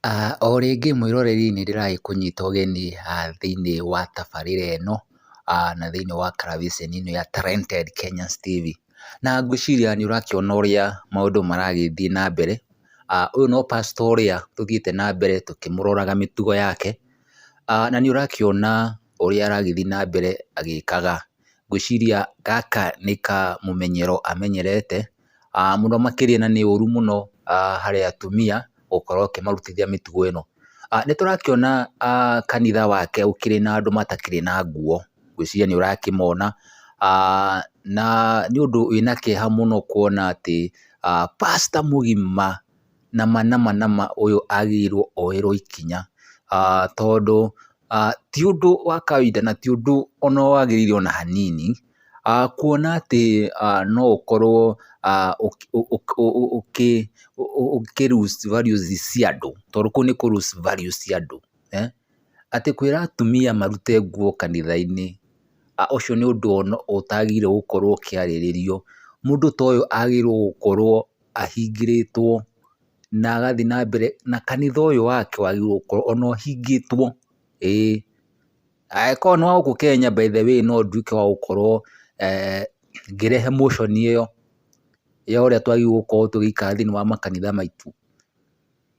O rĩngĩ mwĩroreri nĩ ndĩragĩkũnyita ũgeni thĩiniĩ wa tabarĩra ĩno, na thĩiniĩ wa karabiceni ĩno ya Talented Kenyans TV. Na ngwĩciria nĩ ũrakĩona ũrĩa maũndũ maragĩthiĩ na mbere. Ũyũ no pastor ũrĩa tũthiĩte na mbere tũkĩmũroraga mĩtugo yake, na nĩ ũrakĩona ũrĩa aragĩthiĩ na mbere agĩkaga. Ngwĩciria gaka nĩ kamũmenyero amenyerete, mũno makĩria na nĩ ũru mũno harĩ atumia gũkorwo ũkĩmarutithia mĩtugo ĩno. Nĩ tũrakĩona kanitha wake ũkĩrĩ na andũ matakĩrĩ na nguo, ngwĩciria nĩ ũrakĩmona, na nĩ ũndũ wĩna kĩeha mũno kuona atĩ pastor mũgima nama nama nama ũyũ agĩrĩirwo oerwo ikinya, tondũ ti ũndũ wa kawaida na ti ũndũ ona wagĩrĩire ona hanini, kuona atĩ no ũkorwo ũkĩ lose values cia andũ, tondũ kũu nĩ kũ lose values cia andũ, atĩ kwĩra atumia marute nguo kanitha-inĩ, ũcio nĩ ũndũ ũtagĩrĩire gũkorwo ũkĩarĩrĩrio. Mũndũ ta ũyũ agĩrĩirwo gũkorwo ahingĩrĩtwo na agathiĩ na mbere na kanitha ũyũ wake wagĩrĩirwo gũkorwo ona ũhingĩtwo, ĩĩ. Angĩkorwo nĩ wa gũkũ Kenya by the way no nduĩke wa gũkorwo ngĩrehe motion ĩyo ya ũrĩa twagĩrĩirwo gũkorwo tũgĩikara thĩiniĩ wa makanitha maitũ.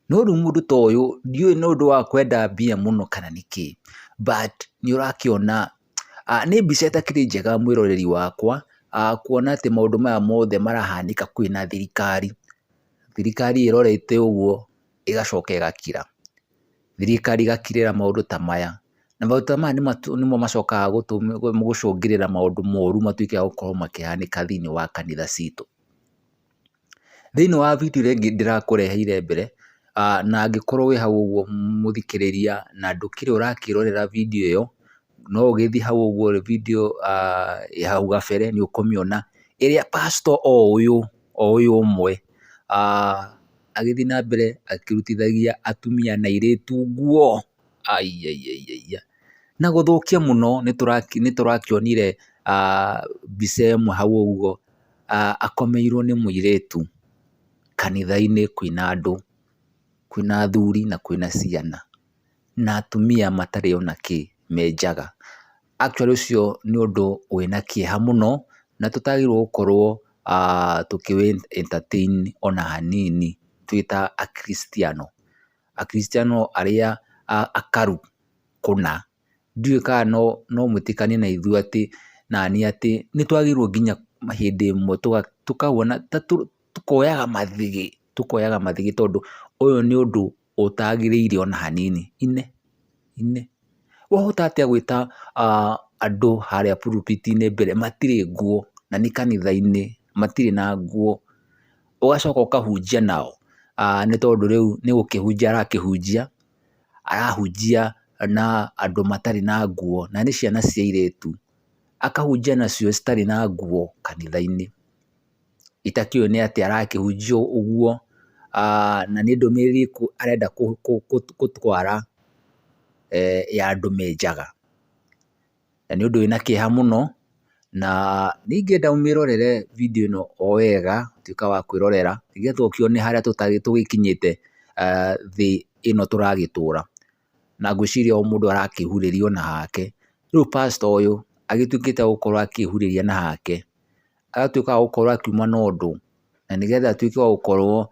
No rĩu mũndũ ta ũyũ ndiũĩ nĩ ũndũ wa kwenda mbia mũno kana nĩkĩ, but nĩ ũrakĩona nĩ mbica ĩtakĩrĩ njega mwĩroreri wakwa, kuona atĩ maũndũ maya mothe marahanĩka kwĩna thirikari. Thirikari ĩrorete ũguo ĩgacoka ĩgakira. Thirikari ĩgakirĩra maũndũ ta maya, na maũndũ ta maya nĩmo macokaga gũcũngĩrĩra maũndũ moru matuĩke a gũkorwo makĩhanĩka thĩiniĩ wa kanitha citũ. Thĩiniĩ wa video ĩrĩa ĩngĩ ndĩrakũreheire mbere, na angĩkorwo wĩ hau ũguo mũthikĩrĩria na ndũkĩrĩ ũrakĩrorera video ĩyo, no ũgĩthiĩ hau ũguo video ya hau gabere nĩ ũkũmĩona, ĩrĩa pastor o ũyũ, o ũyũ ũmwe agĩthiĩ na mbere akĩrutithagia atumia na airĩtu nguo, aiaiaiaia, na gũthũkia mũno nĩ tũrakĩonire mbica ĩmwe hau ũguo akomeirwo nĩ mũirĩtu kanitha-inĩ kwĩna andũ, kwĩna athuri na kwĩna ciana, na atumia matarĩ ona kĩ me njaga. Actually ũcio nĩ ũndũ wĩna kĩeha mũno na tũtagĩrĩirwo gũkorwo tũkĩ entertain ona hanini twĩ ta akristiano, akristiano arĩa akaru kũna. Ndiũĩ kana no mwĩtĩkanie na ithuĩ atĩ nani atĩ nĩ twagĩrĩirwo nginya hĩndĩ ĩmwe tũkawona ta tũkoyaga mathĩgĩ, tũkoyaga mathĩgĩ tondũ ũyũ nĩ ũndũ ũtagĩrĩire ona hanini. Ine, ine. Wahota atĩa gwĩta andũ harĩa pulpit-inĩ mbere matirĩ nguo na nĩ kanitha-inĩ matirĩ na nguo, ũgacoka ũkahunjia nao nĩ tondũ rĩu nĩ gũkĩhunjia arakĩhunjia, arahunjia na andũ matarĩ na nguo na nĩ ciana cia airĩtu, akahunjia nacio citarĩ na nguo kanitha-inĩ. Itakĩũĩ nĩ atĩa arakĩhunjia ũguo, na nĩ ndũmĩrĩri ĩrĩkũ arenda gũtwara ya andũ me njaga. Na nĩ ũndũ wĩna kĩeha mũno, na niĩ ingĩenda ũmĩrorere video ĩno o wega, tuĩka wa kwĩrorera nĩgetha ũkĩone harĩa tũgĩkinyĩte thĩ ĩno tũragĩtũra. Na ngwĩciria o mũndũ arakĩhurĩria ona hake. Rĩu pastor ũyũ agĩtuĩkĩte wa gũkorwo akĩhurĩria na hake, agatuĩka wa gũkorwo akiuma na ũndũ, na nĩgetha atuĩke wa gũkorwo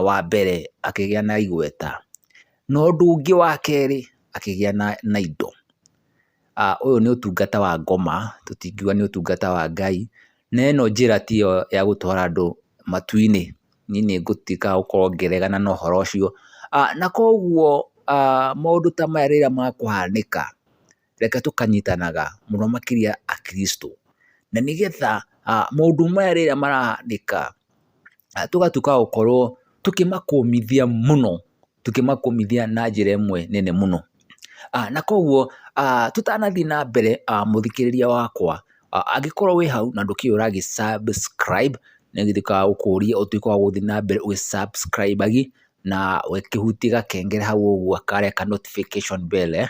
wa mbere akĩgĩa na igweta. Na ũndũ ũngĩ wa kerĩ akĩgĩa na indo. Ũyũ nĩ ũtungata wa ngoma, tũtingiuga nĩ ũtungata wa Ngai, na ĩno njĩra tiyo ya gũtwara andũ matu-inĩ. Niĩ nĩ ngũtuĩka wa gũkorwo ngĩregana na ũhoro ũcio. Na koguo maũndũ ta maya rĩrĩa makũhanĩka, reke tũkanyitanaga mũno makĩria akristo, na nĩgetha maũndũ maya rĩrĩa marahanĩka, tũgatuĩka wa gũkorwo tũkĩmakũmithia mũno, tũkĩmakũmithia na njĩra ĩmwe nene mũno. Na koguo tũtanathiĩ na mbere mũthikĩrĩria wakwa, angĩkorwo wĩ hau na ndũkĩrĩ ũragĩ subscribe, nĩ ngũtuĩka wa gũkũria ũtuĩke wa gũthiĩ na mbere ũgĩ subscribe agi, na ũkĩhutie gakengere hau ũguo karĩa ka notification bell,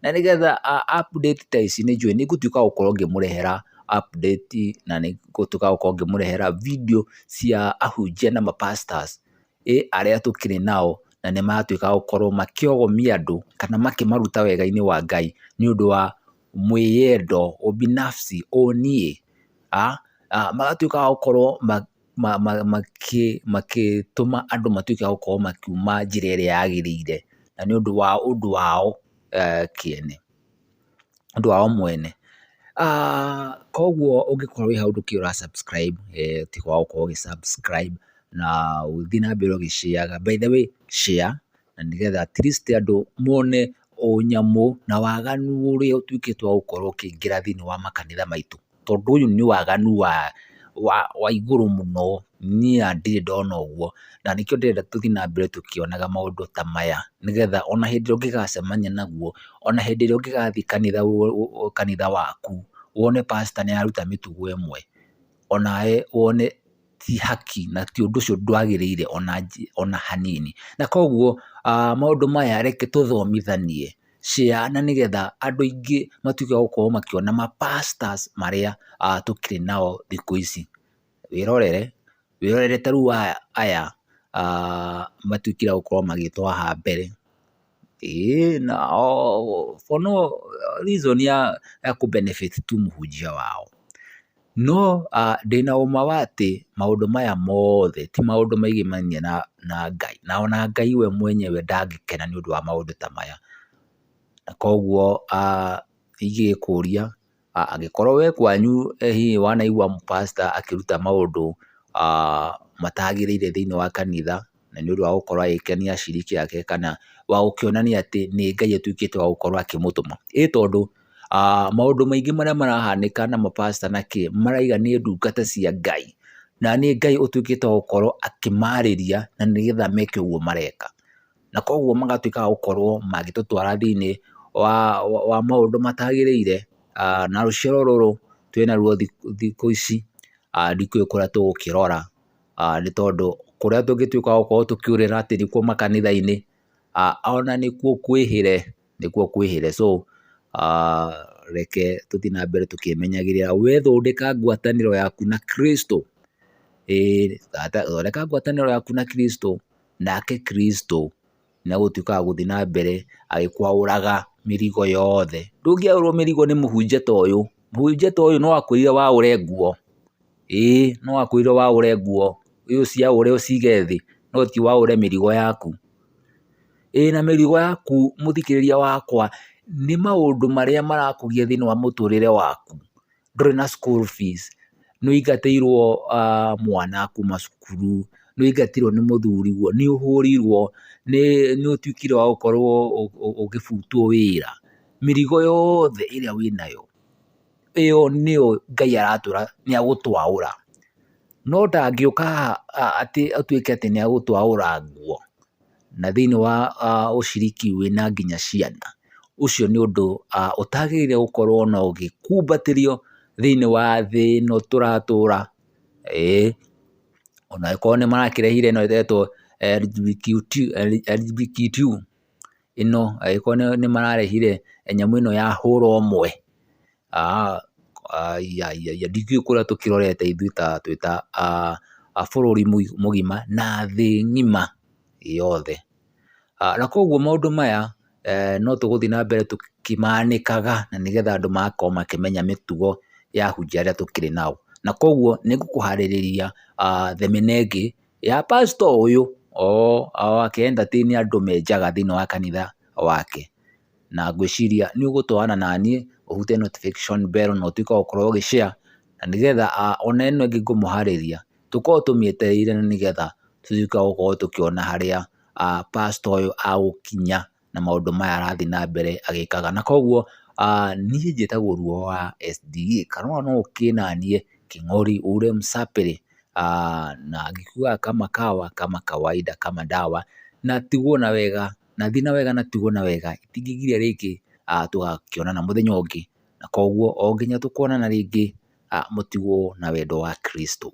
na nĩgetha update ta ici nĩ njũĩ nĩ ngũtuĩka wa gũkorwo ngĩmũrehera update na nĩ ngũtuĩka wa gũkorwo ngĩmũrehera video cia ahunjia na ma pastors arĩa tũkĩrĩ nao. Na nĩ maratuĩka a gũkorwo makĩogomia andũ kana makĩmaruta wega-inĩ wa Ngai nĩ ũndũ wa mwĩyendo, ubinafsi, ũniĩ, magatuĩka a gũkorwo makĩtũma andũ matuĩke a gũkorwo makiuma njĩra ĩrĩa yagĩrĩire, na nĩ ũndũ wa ũndũ wao kĩene, ũndũ wao mwene. Koguo ũngĩkorwo wĩ hau ndũkĩrĩ ũra subscribe, tiga wa gũkorwo ũgĩ subscribe na ũthiĩ na mbere ũgĩ share ga. By the way, share na nĩgetha at least andũ mone ũnyamũ na waganu ũrĩa ũtuĩkĩte wa gũkorwo ũkĩingĩra thĩiniĩ wa makanitha maitũ, tondũ ũyũ nĩ waganu wa igũrũ mũno, niĩ ona ndirĩ ndona ũguo, na nĩkĩo ndĩrenda tũthiĩ na mbere tũkĩonaga maũndũ ta maya, nĩgetha ona hĩndĩ ĩrĩa ũngĩgacemania naguo, ona hĩndĩ ĩrĩa ũngĩgathiĩ kanitha, kanitha waku, wone pastor nĩ araruta mĩtugo ĩmwe, onawe wone ti haki na ti ũndũ ũcio ndwagĩrĩire ona hanini. Na koguo maũndũ maya reke tũthomithanie ciana nĩgetha andũ aingĩ matuĩke a gũkorwo makĩona ma pastors marĩa tũkĩrĩ nao thikũ ici. Wĩrorere, wĩrorere ta rĩu aya matuĩkire a gũkorwo magĩtwo haha mbere, ĩĩ na for no reason ya kũ benefit tu mũhunjia wao. No ndĩna ũma wa atĩ maũndũ maya mothe ti maũndũ maigimainie na Ngai, na ona Ngai we mwenyewe ndangĩkena nĩ ũndũ wa maũndũ ta maya. Na koguo ingĩgĩkũria angĩkorwo we kwanyu hihi wanaigua pastor akĩruta maũndũ matagĩrĩire thĩiniĩ wa kanitha, na nĩ ũndũ wa gũkorwo agĩkenia aciriki ake kana wa gũkĩonania atĩ nĩ Ngai atuĩkĩte wa gũkorwo akĩmũtũma. Ĩ tondũ maũndũ maingĩ marĩa marahanĩka na ma pastor na kĩ, maraiga nĩ ndungata cia Ngai, na nĩ Ngai ũtuĩkĩte wa gũkorwo akĩmarĩria na nĩgetha meke ũguo mareka. Na koguo magatuĩka a gũkorwo magĩtũtwara thĩiniĩ wa maũndũ matagĩrĩire, na rũciaro rũrũ twĩnaruo thikũ ici, ndikĩũĩ kũrĩa tũgũkĩrora, nĩ tondũ kũrĩa tũngĩtuĩka a gũkorwo tũkĩũrĩra atĩ nĩkuo makanitha-inĩ, ona nĩkuo kwĩhĩre, nĩkuo kwĩhĩre. So reke tũthiĩ na mbere tũkĩmenyagĩrĩra, we thondeka ngwatanĩro yaku na Kristo, ĩĩ thondeka ngwatanĩro yaku na Kristo, nake Kristo nĩ egũtuĩka wa gũthiĩ na mbere agĩkwaũraga mĩrigo yothe. Ndũngĩaũrwo mĩrigo nĩ mũhunjia ta ũyũ, mũhunjia ta ũyũ no akwĩrire waũre nguo, ĩĩ no akwĩrire waũre nguo, ũciaũre ũcige thĩ, no ti waũre mĩrigo yaku. Ĩĩ na mĩrigo yaku mũthikĩrĩria wakwa nĩ maũndũ marĩa marakũgia thĩiniĩ wa mũtũrĩre waku. Ndũrĩ na school fees, nĩ ũingatĩirwo mwana kuma cukuru, nĩ ũingatirwo nĩ mũthuriguo, nĩ ũhũrirwo, nĩ ũtuĩkire wa gũkorwo ũgĩbutwo wĩra. Mĩrigo yothe ĩrĩa wĩnayo, ĩyo nĩyo Ngai aratwĩra nĩ agũtwaũra. No ndangĩũka haha atĩ atuĩke atĩ nĩ agũtwaũra nguo. Na thĩiniĩ wa ũciriki wĩna nginya ciana, ũcio nĩ ũndũ ũtagĩrĩire gũkorwo ona ũgĩkumbatĩrio thĩiniĩ wa thĩ ĩno tũratũra, ĩĩ, ona angĩkorwo nĩ marakĩrehire ĩno ĩretwo LGBTQ, ĩno angĩkorwo nĩ mararehire nyamũ ĩno ya hũra ũmwe, ndikĩũĩ kũrĩa tũkĩrorete ithuĩ ta twĩ ta bũrũri mũgima na thĩ ng'ima yothe. Na koguo maũndũ maya no tũgũthiĩ na mbere tũkĩmanĩkaga na nĩgetha andũ magakorwo makĩmenya mĩtugo ya ahunjia arĩa tũkĩrĩ nao. Na koguo nĩ ngũkũharĩrĩria thenema ĩngĩ ya pastor ũyũ akĩ entertain andũ me njaga thĩiniĩ wa kanitha wake. Na ngwĩciria nĩ ũgũtwarana naniĩ ũhutie notification bell na ũtuĩke wa gũkorwo ũgĩ share na nĩgetha ona ĩno ĩngĩ ngũmũharĩria tũkorwo tũmĩetereire na nĩgetha tũtuĩke a gũkorwo tũkĩona harĩa pastor ũyũ agũkinya na maũndũ maya arathiĩ na mbere agĩkaga. Na koguo niĩ njĩtagwo Ruo wa SDA kana ona no ũkĩe naniĩ Kĩng'ori ule Msapĩrĩ, na ngĩkuaga kama kawa kama kawaida kama dawa, na tigwo na wega na thiĩ na wega na tigwo na wega, itingĩgiria rĩngĩ tũgakĩonana mũthenya ũngĩ, na koguo o nginya tũkonana rĩngĩ, mũtigwo na wendo wa Kristo.